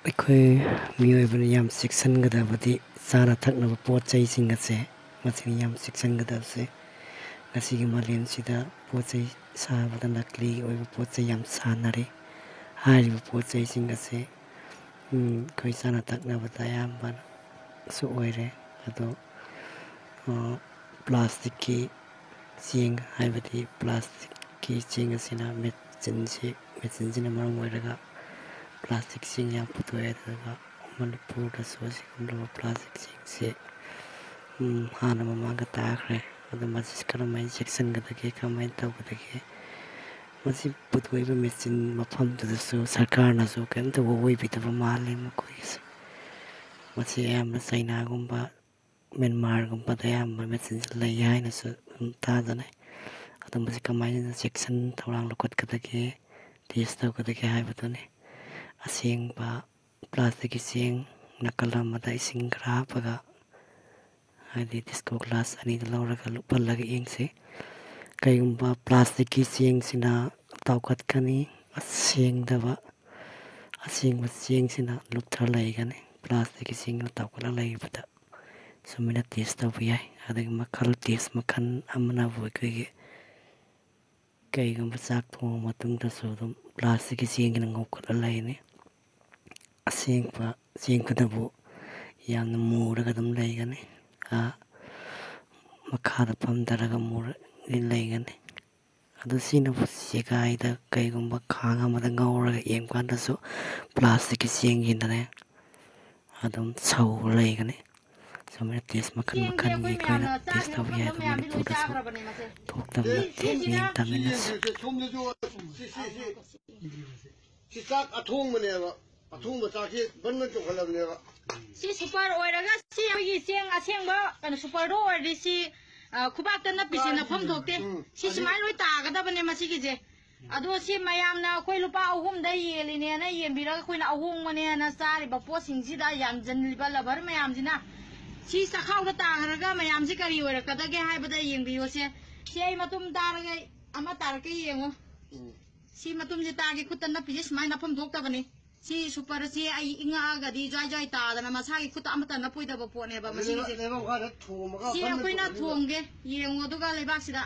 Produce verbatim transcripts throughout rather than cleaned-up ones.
ꯑꯩꯈꯣꯏ ꯃꯤꯑꯣꯏꯕꯅ ꯌꯥꯝ ꯆꯦꯛꯁꯤꯟꯒꯗꯕꯗꯤ ꯆꯥꯅ ꯊꯛꯅꯕ ꯄꯣꯠ ꯆꯩꯁꯤꯡ ꯑꯁꯦ, ꯃꯁꯤꯅꯤ ꯌꯥꯝ ꯆꯦꯛꯁꯤꯟꯒꯗꯕꯁꯦ꯫ ꯉꯁꯤꯒꯤ ꯃꯥꯂꯦꯝꯁꯤꯗ ꯄꯣꯠ ꯆꯩ ꯁꯥꯕꯗ ꯅꯀꯂꯤ ꯑꯣꯏꯕ ꯄꯣꯠ ꯆꯩ ꯌꯥꯝ ꯁꯥꯟꯅꯔꯤ꯫ ꯍꯥꯏꯔꯤꯕ ꯄꯣꯠ ꯆꯩꯁꯤꯡ ꯑꯁꯦ, ꯎꯝ, ꯑꯩꯈꯣꯏ ꯆꯥꯅ ꯊꯛꯅꯕꯗ ꯑꯌꯥꯝꯕꯁꯨ ꯑꯣꯏꯔꯦ꯫ ꯑꯗꯣ, ꯑ, ꯄ꯭ꯂꯥꯁꯇꯤꯛꯀꯤ ꯆꯦꯡ, ꯍꯥꯏꯕꯗꯤ ꯄ꯭ꯂꯥꯁꯇꯤꯛꯀꯤ ꯆꯦꯡ ꯑꯁꯤꯅ ꯃꯦꯆꯤꯟꯁꯤ, ꯃꯦꯆꯤꯟꯁꯤꯅ ꯃꯔꯝ ꯑꯣꯏꯔꯒ ꯄ꯭ꯂꯥꯁꯇꯤꯛ ꯆꯦꯡ ꯌꯥꯝ ꯄꯨꯊꯣꯛꯑꯦ꯫ ꯑꯗꯨꯒ ꯃꯅꯤꯄꯨꯔꯗꯁꯨ ꯑꯁꯤꯒꯨꯝꯂꯕ ꯄ꯭ꯂꯥꯁꯇꯤꯛ ꯆꯦꯡꯁꯦ, ꯎꯝ, ꯍꯥꯟꯅ ꯃꯃꯥꯡꯗ ꯇꯥꯈ꯭ꯔꯦ꯫ ꯑꯗꯣ ꯃꯁꯤ ꯀꯔꯝꯍꯥꯏꯅ ꯆꯦꯛꯁꯤꯟꯒꯗꯒꯦ, ꯀꯔꯝꯍꯥꯏꯅ ꯇꯧꯒꯗꯒꯦ? ꯃꯁꯤ ꯄꯨꯊꯣꯛꯏꯕ ꯃꯦꯆꯤꯟ ꯃꯐꯝꯗꯨꯗꯁꯨ ꯁꯔꯀꯥꯔꯅꯁꯨ ꯀꯔꯤꯝꯇ ꯋꯥꯑꯣꯏꯕꯤꯗꯕ ꯃꯥꯜꯂꯤ ꯃꯈꯣꯏꯒꯤꯁꯦ꯫ ꯃꯁꯤ ꯑꯌꯥꯝꯕ ꯆꯩꯅꯥꯒꯨꯝꯕ, ꯃ꯭ꯌꯥꯟꯃꯥꯔꯒꯨꯝꯕꯗ ꯑꯌꯥꯝꯕ ꯃꯦꯆꯤꯟꯁꯦ ꯂꯩ ꯍꯥꯏꯅꯁꯨ ꯑꯗꯨꯝ ꯇꯥꯖꯅꯩ꯫ ꯑꯗꯣ ꯃꯁꯤ ꯀꯃꯥꯏꯅ ꯆꯦꯛꯁꯤꯟ ꯊꯧꯔꯥꯡ ꯂꯧꯈꯠꯀꯗꯒꯦ, ꯇꯦꯁ ꯇꯧꯒꯗꯒꯦ ꯍꯥꯏꯕꯗꯨꯅꯤ꯫ ꯑꯁꯦꯡꯕ ꯄ꯭ꯂꯥꯁꯇꯤꯛꯀꯤ ꯆꯦꯡ ꯅꯥꯀꯜ ꯑꯃꯗ ꯏꯁꯤꯡ ꯈꯔ ꯍꯥꯞꯄꯒ, ꯍꯥꯏꯗꯤ ꯗꯤꯁꯀꯣ ꯒ꯭ꯂꯥꯁ ꯑꯅꯤꯗ ꯂꯧꯔꯒ ꯂꯨꯞꯍꯜꯂꯒ ꯌꯦꯡꯁꯤ꯫ ꯀꯩꯒꯨꯝꯕ ꯄ꯭ꯂꯥꯁꯇꯤꯛꯀꯤ ꯆꯦꯡꯁꯤꯅ ꯇꯥꯎꯈꯠꯀꯅꯤ, ꯑꯁꯦꯡꯗꯕ, ꯑꯁꯦꯡꯕ ꯆꯦꯡꯁꯤꯅ ꯂꯨꯞꯊꯔ ꯂꯩꯒꯅꯤ꯫ ꯄ꯭ꯂꯥꯁꯇꯤꯛꯀꯤ ꯆꯦꯡꯅ ꯇꯥꯎꯈꯠꯂ ꯂꯩꯕꯗ ꯁꯨꯃꯥꯏꯅ ꯇꯦꯁ ꯇꯧꯕ ꯌꯥꯏ꯫ ꯑꯗꯒꯤ ꯃꯈꯜ, ꯇꯦꯁ ꯃꯈꯜ ꯑꯃꯅꯕꯨ ꯑꯩꯈꯣꯏꯒꯤ ꯀꯩꯒꯨꯝꯕ ꯆꯥꯛ ꯊꯣꯡꯉ ꯃꯇꯨꯡꯗꯁꯨ ꯑꯗꯨꯝ ꯄ꯭ꯂꯥꯁꯇꯤꯛꯀꯤ ꯆꯦꯡꯁꯤꯅ ꯉꯧꯈꯠꯂ ꯂꯩꯅꯤ꯫ ꯑꯁꯦꯡꯕ ꯆꯦꯡꯗꯨꯅꯕꯨ ꯌꯥꯝꯅ ꯃꯨꯔꯒ ꯑꯗꯨꯝ ꯂꯩꯒꯅꯤ꯫ ꯑꯥ, ꯃꯈꯥꯗ ꯐꯝꯊꯔꯒ ꯃꯨꯔꯒ ꯂꯩꯒꯅꯤ꯫ ꯑꯗꯨ ꯁꯤꯅꯕꯨ ꯆꯦꯒꯥꯏꯗ ꯀꯩꯒꯨꯝꯕ ꯈꯥꯡ ꯑꯃꯗ ꯉꯧꯔꯒ ꯌꯦꯡꯕ ꯀꯥꯟꯗꯁꯨ ꯄ꯭ꯂꯥꯁꯇꯤꯛꯀꯤ ꯆꯦꯡꯁꯤꯅꯅꯦ ꯑꯗꯨꯝ ꯁꯧꯔ ꯂꯩꯒꯅꯤ꯫ ꯁꯨꯃꯥꯏꯅ ꯇꯦꯁ ꯃꯈꯜ ꯆꯦꯡꯁꯦ ꯃꯈꯜꯒꯤ ꯑꯩꯈꯣꯏ ꯑꯩꯈꯣꯏꯅ ꯃꯌꯥꯝꯅ ꯇꯦꯁ ꯆꯥꯈꯤꯕ ꯇꯧꯕ ꯌꯥꯏ꯫ ꯐꯪꯕ ꯑꯗꯨ ꯃꯌꯥꯝꯗꯤ ꯂꯣꯏ ꯃꯅꯤꯄꯨꯔꯗꯁꯨ ꯆꯥꯈ꯭ꯔꯕꯅꯦ ꯃꯁꯦ꯫ ꯊꯣꯛꯇꯕ ꯅꯠꯇꯦ꯫ ꯁꯤꯁꯤꯅ ꯃꯤꯠꯌꯦꯡ ꯇꯥꯃꯤꯟꯅꯁꯤ꯫ ꯁꯤ, ꯁꯤ, ꯁꯤ, ꯁꯤ ꯆꯥꯛ ꯑꯊꯣꯡꯕꯅꯦꯕ꯫ ꯑꯊꯣꯡꯕ ꯆꯥꯛꯁꯤ ꯕꯟ ꯕꯟ ꯆꯣꯡꯈꯠꯂꯕꯅꯦꯕ꯫ ꯁꯤ ꯁꯨꯄꯔ ꯑꯣꯏꯔꯒ ꯁꯤ ꯑꯩꯈꯣꯏꯒꯤ ꯆꯦꯡ ꯑꯁꯦꯡꯕ ꯀꯩꯅꯣ ꯁꯨꯄꯔꯗꯣ ꯑꯣꯏꯔꯗꯤ ꯁꯤ, ꯑ, ꯈꯨꯕꯥꯛꯇ ꯅꯞꯄꯤꯁꯦ ꯅꯞꯐꯝ ꯊꯣꯛꯇꯦ꯫ ꯎꯝ꯫ ꯁꯤ ꯁꯨꯃꯥꯏꯅ ꯂꯣꯏ ꯇꯥꯒꯗꯕꯅꯦ ꯃꯁꯤꯒꯤꯁꯦ꯫ ꯑꯗꯣ ꯁꯤ ꯃꯌꯥꯝꯅ ꯑꯩꯈꯣꯏ ꯂꯨꯄꯥ ꯑꯍꯨꯝꯗ ꯌꯦꯜꯂꯤꯅꯦꯅ ꯌꯦꯟꯕꯤꯔꯒ ꯑꯩꯈꯣꯏꯅ ꯑꯍꯣꯡꯕꯅꯦꯅ ꯆꯥꯔꯤꯕ ꯄꯣꯠꯁꯤꯡꯁꯤꯗ ꯌꯥꯟꯁꯤꯜꯂꯤꯕ ꯂꯕꯔ ꯃꯌꯥꯝꯁꯤꯅ ꯁꯤ ꯆꯈꯥꯎꯗ ꯇꯥꯈ꯭ꯔꯒ ꯃꯌꯥꯝꯁꯤ ꯀꯔꯤ ꯑꯣꯏꯔꯛꯀꯗꯒꯦ ꯍꯥꯏꯕꯗ ꯌꯦꯡꯕꯤꯌꯣꯁꯦ꯫ ꯁꯤ ꯑꯩ ꯃꯇꯨꯝ ꯇꯥꯔꯒ ꯑꯃ ꯇꯥꯔꯛꯀꯦ ꯌꯦꯡꯉꯣ꯫ ꯎꯝ꯫ ꯁꯤ ꯃꯇꯨꯝꯁꯦ ꯇꯥꯒꯦ ꯈꯨꯠꯇ ꯅꯞꯄꯤꯁꯦ ꯁꯨꯃꯥꯏꯅ ꯅꯞꯐꯝ ꯊꯣꯛꯇꯕꯅꯤ꯫ ꯁꯤ ꯁꯨꯄꯔꯁꯤ ꯑꯩ ꯏꯪꯉꯛꯑꯒꯗꯤ ꯖ꯭ꯋꯥꯏ ꯖ꯭ꯋꯥꯏ ꯇꯥꯗꯅ ꯃꯁꯥꯒꯤ ꯈꯨꯠꯇ ꯑꯃꯠꯇ ꯅꯞꯄꯣꯏꯗꯕ ꯄꯣꯠꯅꯦꯕ ꯃꯁꯤꯒꯤꯁꯦ꯫ ꯂꯩꯕꯥꯛ ꯃꯈꯥꯗ ꯊꯣꯝꯃꯒ ꯁꯤ ꯑꯩꯈꯣꯏꯅ ꯊꯣꯝꯒꯦ, ꯌꯦꯡꯉꯣ꯫ ꯑꯗꯨꯒ ꯂꯩꯕꯥꯛꯁꯤꯗ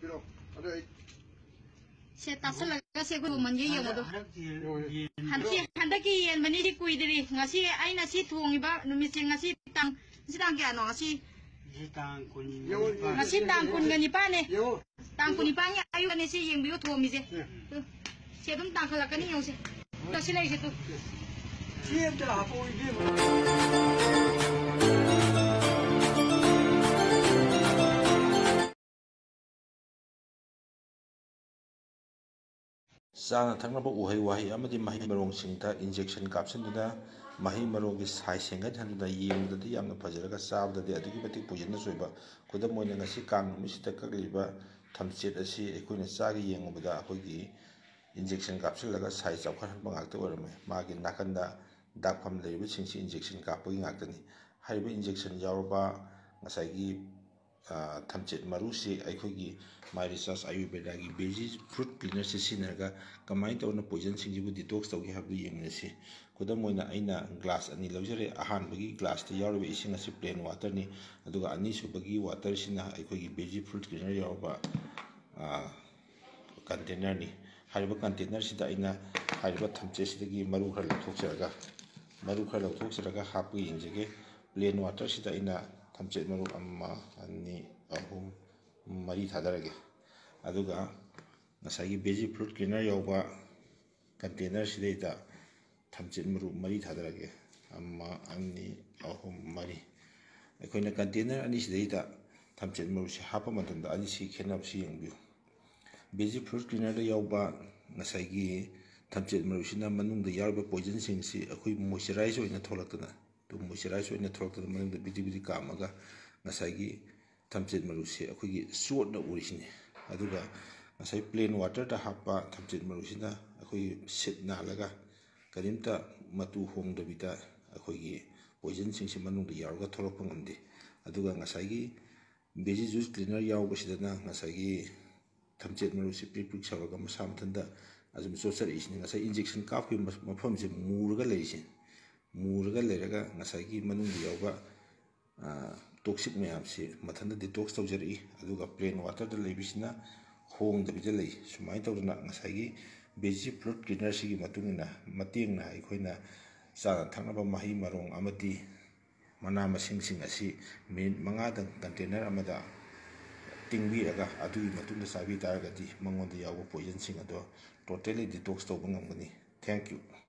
ꯄꯤꯔꯛꯑꯣ꯫ ꯑꯗꯨ ꯑꯩ ꯁꯦ ꯇꯥꯁꯜꯂꯒ ꯁꯦ ꯑꯩꯈꯣꯏ ꯃꯃꯜꯒꯤ ꯌꯦꯡꯉꯣ ꯑꯗꯨ꯫ ꯍꯟꯗꯛ ꯌꯦꯟ ꯍꯟꯗꯛꯀꯤ, ꯍꯟꯗꯛꯀꯤ ꯌꯦꯟꯕꯅꯤꯗꯤ ꯀꯨꯏꯗ꯭ꯔꯤ꯫ ꯉꯁꯤ ꯑꯩꯅ ꯁꯤ ꯊꯣꯡꯉꯤꯕ ꯅꯨꯃꯤꯠꯁꯦ ꯉꯁꯤ ꯇꯥꯡ, ꯉꯁꯤ ꯇꯥꯡ ꯀꯌꯥꯅꯣ? ꯉꯁꯤ ꯉꯁꯤ ꯇꯥꯡ ꯀꯨꯟꯒ ꯅꯤꯄꯥꯟꯅꯦ꯫ ꯇꯥꯡ ꯀꯨꯟꯅꯤꯄꯥꯟꯒꯤ ꯑꯌꯨꯛꯇꯅꯦ ꯁꯤ ꯌꯦꯡꯕꯤꯌꯨ ꯊꯣꯝꯃꯤꯁꯦ꯫ ꯁꯤ ꯑꯗꯨꯝ ꯇꯥꯡꯈꯠꯂꯛꯀꯅꯤ ꯌꯦꯡꯉꯨꯁꯦ꯫ ꯁꯤ ꯂꯩꯁꯦ ꯇꯨ꯫ ꯁꯤ ꯑꯝꯇ ꯍꯥꯞꯄꯛꯑꯣ ꯏꯕꯦꯝꯃ꯫ ꯆꯥꯅ ꯊꯛꯅꯕ ꯎꯍꯩ ꯋꯥꯍꯩ ꯑꯃꯗꯤ ꯃꯍꯩ ꯃꯔꯣꯡꯁꯤꯡꯗ injection ꯀꯥꯞꯁꯤꯟꯗꯨꯅ ꯃꯍꯩ ꯃꯔꯣꯡꯒꯤ size ꯍꯦꯟꯒꯠꯍꯟꯗꯨꯅ ꯌꯦꯡꯕꯗꯗꯤ ꯌꯥꯝꯅ ꯐꯖꯔꯒ ꯆꯥꯕꯗꯗꯤ ꯑꯗꯨꯛꯀꯤ ꯃꯇꯤꯛ poisonous ꯑꯣꯏꯕ, ꯈꯨꯗꯝ ꯑꯣꯏꯅ ꯉꯁꯤ ꯀꯥꯡ ꯅꯨꯃꯤꯠꯁꯤꯗ ꯀꯛꯂꯤꯕ ꯊꯝꯆꯦꯠ ꯑꯁꯤ ꯑꯩꯈꯣꯏꯅ ꯆꯥꯒꯦ ꯌꯦꯡꯉꯨꯕꯗ ꯑꯩꯈꯣꯏꯒꯤ injection ꯀꯥꯞꯁꯤꯜꯂꯒ size ꯆꯥꯎꯈꯠꯍꯟꯕ ꯉꯥꯛꯇ ꯑꯣꯏꯔꯝꯃꯦ꯫ ꯃꯥꯒꯤ ꯅꯥꯀꯟꯗ ꯗꯥꯛꯐꯝ ꯂꯩꯔꯤꯕꯁꯤꯡꯁꯤ injection ꯀꯥꯞꯄꯒꯤ ꯉꯥꯛꯇꯅꯤ꯫ ꯍꯥꯏꯔꯤꯕ injection ꯌꯥꯎꯔꯕ ꯉꯁꯥꯏꯒꯤ ꯊꯝꯆꯦꯠ ꯃꯔꯨꯁꯤ ꯑꯩꯈꯣꯏꯒꯤ My Recharge Ayurveda ꯒꯤ veggie fruit cleaner ꯁꯤ ꯁꯤꯖꯤꯟꯅꯔꯒ ꯀꯃꯥꯏꯅ ꯇꯧꯅ poison ꯁꯤꯡꯁꯤꯕꯨ detox ꯇꯧꯒꯦ ꯍꯥꯏꯕꯗꯨ ꯌꯦꯡꯃꯤꯟꯅꯁꯤ꯫ ꯈꯨꯗꯝ ꯑꯣꯏꯅ ꯑꯩꯅ glass ꯑꯅꯤ ꯂꯧꯖꯔꯦ꯫ ꯑꯍꯥꯟꯕꯒꯤ glass ꯇ ꯌꯥꯎꯔꯤꯕ ꯏꯁꯤꯡ ꯑꯁꯤ plain water ꯅꯤ, ꯑꯗꯨꯒ ꯑꯅꯤꯁꯨꯕꯒꯤ water ꯁꯤꯅ ꯑꯩꯈꯣꯏꯒꯤ veggie fruit cleaner ꯌꯥꯎꯔꯕ container ꯅꯤ꯫ ꯍꯥꯏꯔꯤꯕ container ꯁꯤꯗ ꯑꯩꯅ ꯍꯥꯏꯔꯤꯕ ꯊꯝꯆꯦꯠꯁꯤꯗꯒꯤ ꯃꯔꯨ ꯈꯔ ꯂꯧꯊꯣꯛꯆꯔꯒ, ꯃꯔꯨ ꯈꯔ ꯂꯧꯊꯣꯛꯆꯔꯒ ꯍꯥꯞꯄ ꯌꯦꯡꯖꯒꯦ꯫ Plain water ꯁꯤꯗ ꯑꯩꯅ ꯊꯝꯆꯦꯠ ꯃꯔꯨ ꯑꯃ, ꯑꯅꯤ, ꯑꯍꯨꯝ, ꯃꯔꯤ ꯊꯥꯗꯔꯒꯦ꯫ ꯑꯗꯨꯒ ꯉꯁꯥꯏꯒꯤ veggie fruit cleaner ꯌꯥꯎꯕ container ꯁꯤꯗꯩꯗ ꯊꯝꯆꯦꯠ ꯃꯔꯨ ꯃꯔꯤ ꯊꯥꯗꯔꯒꯦ꯫ ꯑꯃ, ꯑꯅꯤ, ꯑꯍꯨꯝ, ꯃꯔꯤ꯫ ꯑꯩꯈꯣꯏꯅ container ꯑꯅꯤꯁꯤꯗꯩꯗ ꯊꯝꯆꯦꯠ ꯃꯔꯨꯁꯤ ꯍꯥꯞꯄ ꯃꯇꯝꯗ ꯑꯅꯤꯁꯤ ꯈꯦꯠꯅꯕꯁꯤ ꯌꯦꯡꯕꯤꯌꯨ꯫ Veggie fruit cleaner ꯗ ꯌꯥꯎꯕ ꯉꯁꯥꯏꯒꯤ ꯊꯝꯆꯦꯠ ꯃꯔꯨꯁꯤꯅ ꯃꯅꯨꯡꯗ ꯌꯥꯎꯔꯤꯕ poison ꯁꯤꯡꯁꯤ ꯑꯩꯈꯣꯏ moisturize ꯑꯣꯏꯅ ꯊꯣꯛꯂꯛꯇꯅ, ꯑꯗꯨ moisturize ꯑꯣꯏꯅ ꯊꯣꯛꯂꯛꯇꯅ ꯃꯅꯨꯡꯗ ꯕꯤꯗꯤ ꯕꯤꯗꯤ ꯀꯥꯝꯃꯒ ꯉꯁꯥꯏꯒꯤ ꯊꯝꯆꯦꯠ ꯃꯔꯨꯁꯦ ꯑꯩꯈꯣꯏꯒꯤ ꯆꯣꯠꯅ ꯎꯔꯤꯁꯤꯅꯤ꯫ ꯑꯗꯨꯒ ꯉꯁꯥꯏ plain water ꯗ ꯍꯥꯞꯄ ꯊꯝꯆꯦꯠ ꯃꯔꯨꯁꯤꯅ ꯑꯩꯈꯣꯏꯒꯤ ꯁꯤꯠ ꯅꯥꯜꯂꯒ ꯀꯔꯤꯝꯇ ꯃꯇꯨ ꯍꯣꯡꯗꯕꯤꯗ ꯑꯩꯈꯣꯏꯒꯤ poison ꯁꯤꯡꯁꯤ ꯃꯅꯨꯡꯗ ꯌꯥꯎꯔꯒ ꯊꯣꯛꯂꯛꯄ ꯉꯝꯗꯦ꯫ ꯑꯗꯨꯒ ꯉꯁꯥꯏꯒꯤ veggie juice cleaner ꯌꯥꯎꯕꯁꯤꯗꯅ ꯉꯁꯥꯏꯒꯤ ꯊꯝꯆꯦꯠ ꯃꯔꯨꯁꯤ ꯄ꯭ꯔꯤꯛ ꯄ꯭ꯔꯤꯛ ꯁꯧꯔꯒ ꯃꯁꯥ ꯃꯊꯟꯇ ꯑꯗꯨꯝ ꯆꯣꯠꯆꯔꯛꯏꯁꯤꯅꯤ꯫ ꯉꯁꯥꯏ injection ꯀꯥꯞꯈꯤꯕ ꯃꯐꯝꯁꯦ ꯃꯨꯔꯒ ꯂꯩꯔꯤꯁꯦ, ꯃꯨꯔꯒ ꯂꯩꯔꯒ ꯉꯁꯥꯏꯒꯤ ꯃꯅꯨꯡꯗ ꯌꯥꯎꯕ toxic ꯃꯌꯥꯝꯁꯤ ꯃꯊꯟꯇ detox ꯇꯧꯖꯔꯛꯏ꯫ ꯑꯗꯨꯒ plain waterꯗ ꯂꯩꯕꯁꯤꯅ ꯍꯣꯡꯗꯕꯤꯗ ꯂꯩ꯫ ꯁꯨꯃꯥꯏꯅ ꯇꯧꯗꯅ ꯉꯁꯥꯏꯒꯤ veggie plot cleanerꯁꯤꯒꯤ ꯃꯇꯨꯡ ꯏꯟꯅ, ꯃꯇꯦꯡꯅ ꯑꯩꯈꯣꯏꯅ ꯆꯥꯅ ꯊꯛꯅꯕ ꯃꯍꯩ ꯃꯔꯣꯡ ꯑꯃꯗꯤ ꯃꯅꯥ ꯃꯁꯤꯡꯁꯤꯡ ꯑꯁꯤ ꯃꯤꯅꯤꯠ ꯃꯉꯥꯗꯪ container ꯑꯃꯗ ꯇꯤꯡꯕꯤꯔꯒ ꯑꯗꯨꯒꯤ ꯃꯇꯨꯡꯗ ꯆꯥꯕꯤ ꯇꯥꯔꯒꯗꯤ ꯃꯉꯣꯟꯗ ꯌꯥꯎꯕ poisonꯁꯤꯡ ꯑꯗꯣ totally detox ꯇꯧꯕ ꯉꯝꯒꯅꯤ꯫ Thank you꯫